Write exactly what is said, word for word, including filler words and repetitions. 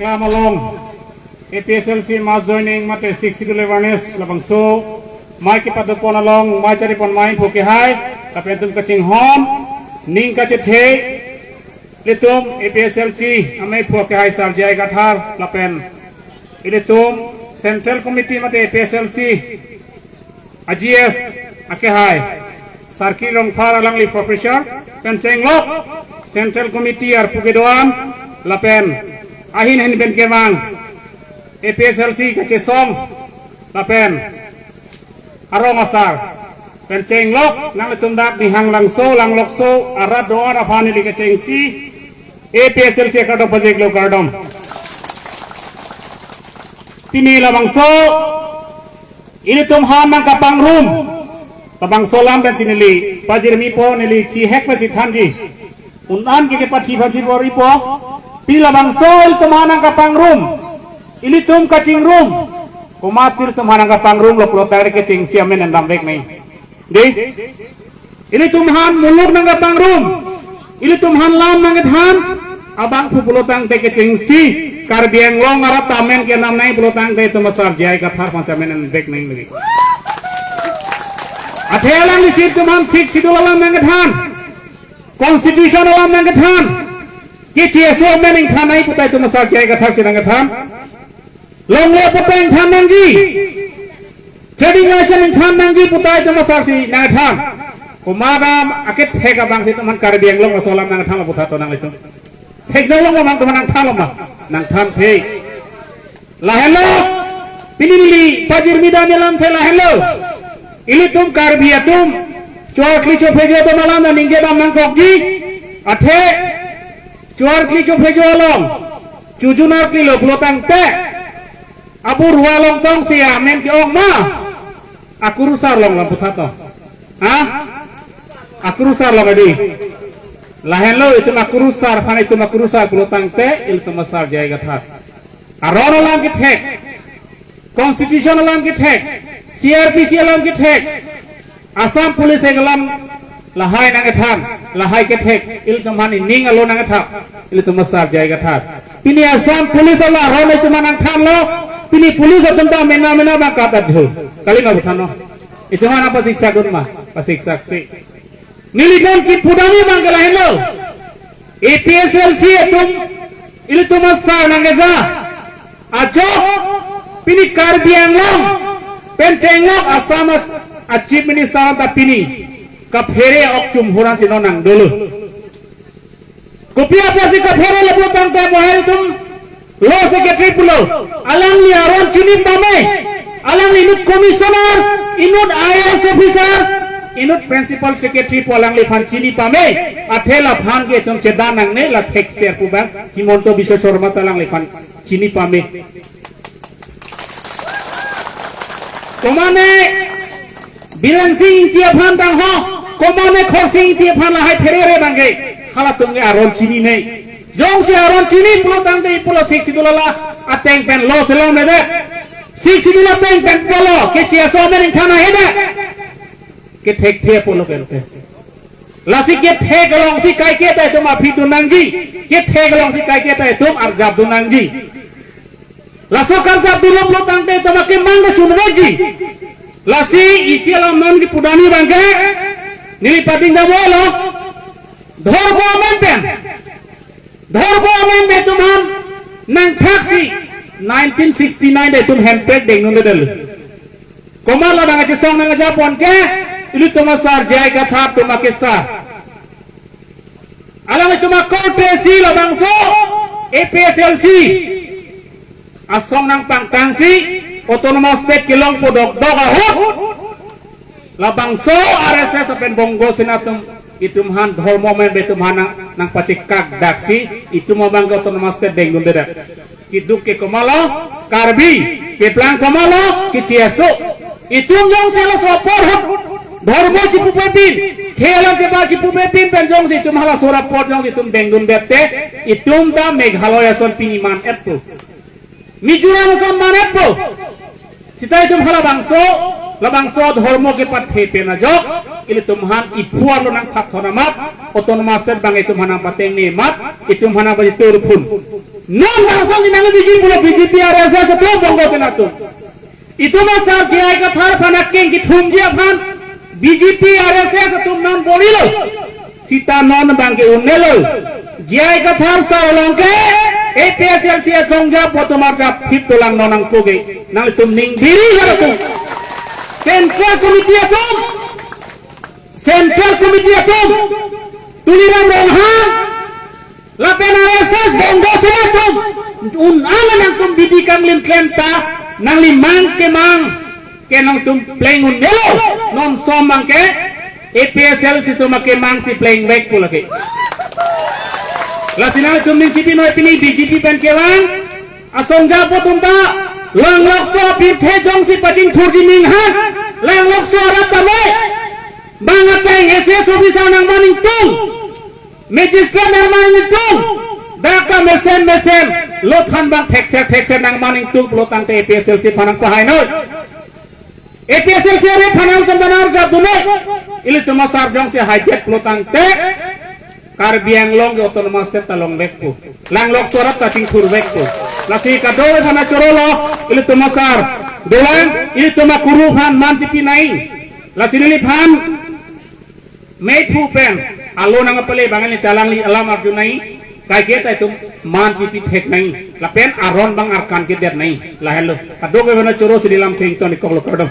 Lam along A P S L C mass joining mate Sixth Schedule awareness labangso amei kepadopon along amei charipon amei phu kehai lapen itum kachinghon ning kachethe ilitum A P S L C amei phu kehai Sar J I Kathar lapen ilitum Central Committee mate A P S L C a G S akehai Sarki Rongphar alangli professor pen chenglok Central Committee arpu kedo-an lapen ahin hin pen kevang A P S L C kachesong lapen arong asar pen chenglok nanglitum dak Nihang Langso Langlokso arat do-an aphan neli kechengsi A P S L C akardom pajirlo, kardom. Pini labangso ilitum aphan nangkapangrum, labangso alam pensi neli pajirmipo, neli chihek pachithanji. Un-an ke kepathi pasi bor-ipo. Pini labangso ilitum aphan nangkapangrum, ilitum kachingrum, komatsi ilitum aphan nangkapangrumlo pulote kechengsi amen endam vek nai. Dei, ilitum aphan muluk nangkapangrum, ilitum aphan lam nangkethan, abang phu pulotangte kechengsi Karbi Anglong arat amen kenam nai pulotangte itum Sar J I Kathar aphan amen en vek nai lagi. Athe alanglisi itum aphan Sixth Schedule alam nangkethan, Constitution alam nangkethan, K C S O amen ingthan nai puta itum Sar J I Kathar si nangkethan. Longle puta ingthan nangji, trading license ingthan nangji puta itum asarsi nangthan. Komat akethek abangsi itum aphan Karbi Anglong laso alam nangthanlo puta to nanglitum. Thekdolo ma itum aphan nangthanlo ma? Nangthanthe. Lahenlo, pini neli pajirmi dam alamthe lahenlo. Ilitum Karbi atum, choarkli chophejo atum alam ningje dam nangkokji. Athe choarkli chophejo along, chojun arklilo pulotangte, abu rualong tongsi amen ke-ong ma? Akurusar long lam puta to. Ha? Akurusar long adi. Lahenlo itum akurusar aphan itum akurusar pulotangte ilitum Sar J I Kathar. Aron alam kethek, Constitution alam kethek, C R P C alam kethek, Assam Police Act alam lahai nangthan, lahai kethek, ilitum aphan ining alo nangthan, ilitum Sar J I Kathar. Pini Assam Police alam aron itum aphan nangthanlo, pini police atum ta mena mena abang katat jhu. Kali ma puthanlo? Itum aphan pasiksa dun ma? Pasiksaksi. Neli pen kipudam abang ke lahenlo. A P S L C atum, ilitum asar nangkeja ajok pini Karbi Anglong pen chenglok Assam a, a Chief Minister anta pini kaphere ok chumhuran si non nangdolo. Kopi apotsi kapherelo pulotangte mo hai itum Law Secretary pulo, alangli aron chini pame, alangli inut Commissioner, inut I A S officer, inut Principal Secretary pu alangliphan chini pame, athe laphan ke itum chedan nangne, la thekser pu abang Himanta Biswa Sarma ta alangliphan chini pame. Komane Biren Sing Ingti aphan tangho, komane Khorsing Ingti aphan lahai pherere abang ke, halatum ke aron chinine. Jongsi aron chini pulotangte ipulo Sixth Schedule ala ateng pen lo selom lede. Sixth Schedule ateng pen pulo, K C S O amen ingthan ahe de. Kethekthe pulo ke lote. Lasi kethek alongsi kaike ta itum aphi dun nangji. Kethek alongsi kaike ta itum arjap dun nangji. Laso karjap dun pulotangte itum akemang ta chunvekji. Lasi isi alam non kipudam abang ke, neli pading damlo. Dhormo amen pen, dhormo amen pen itum aphan nangthaksi nineteen sixty-nine ta itum hemprek dengdundedetlo. Komat la nangkachesong nangkajapon ke, ilitum asar J I Kathar atum akesar. Alanglitum akorte si labangso A P S L C asong nangpangtangsi Autonomous State kelongpo dokdok ahut, labangso R S S lapen Bongo Sena atum itum aphan dhormo amen pen itum aphan nang, nangpachekakdaksi itum abang ke Autonomous State dengdundedet. Keduk ke komatlo? Karbi. Keplang komatlo? K C S O. Itum jongsi laso apor ahut dhormo chipupepin, khei alam chebar chipupepin pen jongsi itum halaso apor jongsi itum dengdundet te, itum ta Meghalaya ason pini man-etpo, Mizoram ason man-etpo. Seta itum halabangso, labangso dhormo kepathe pen ajok, ilitum aphan iphu arlo nangthapthon amat, Autonomous State abang itum aphan nangpatengne amat, itum aphan nangpachitur phun. Non bangso ni nang B J P pulo, B J P R S S atum Bongo Sena atum. Itum asar J I Kathar aphan akeng kethumji aphan B J P R S S atum non borilo. Sita non abang ke un-elo. J I Kathar sar along ke A P S L C asongja poto marja phit tolang non nangpo ke. Nanglitum ning biri halatum. Central Committee atum. Central Committee atum. Tuliram Ronghang. Lapen R S S Bongo Sena atum. Un-an nangtum bidi kanglim klem ta. Nangli mang kemang ke nangtum pleng un-elo. Non som mang ke A P S L C atum akemang si plengvekpo lake. Lasi nangtum ning chipi noi pini B J P pen kevang asongja poto atum ta Langlokso apirthe jongsi pachingthurji ning han. Langlokso arat ta noi. Bang ateng S S officer nangman ingtung. Magistrate nangman ingtung. Dak ta mesen mesen lo than bang thekser thekser nangman ingtung pulo tangte A P S L C aphan nangpahai noi. A P S L C are aphan nangtum bana arjap dun noi. Ilitum asar jongsi haidet pulo tangte Karbi Anglong ke autonomous state ta longvekpo. Langlokso arat ta chingthurvekpo. Lasi kadokave aphan chorolo, ilitum asar dolang, ilitum akuru aphan man chipi nai. Lasi neliphan meiphu pen alo nangpale bang neli ta alangli alam arju nai. Kaike ta itum man chipi thek nai. Lapen aron bang arkan kedet nai. Lahenlo. Kadokave aphan choro si neli lam thengton-ik koklo, kardom.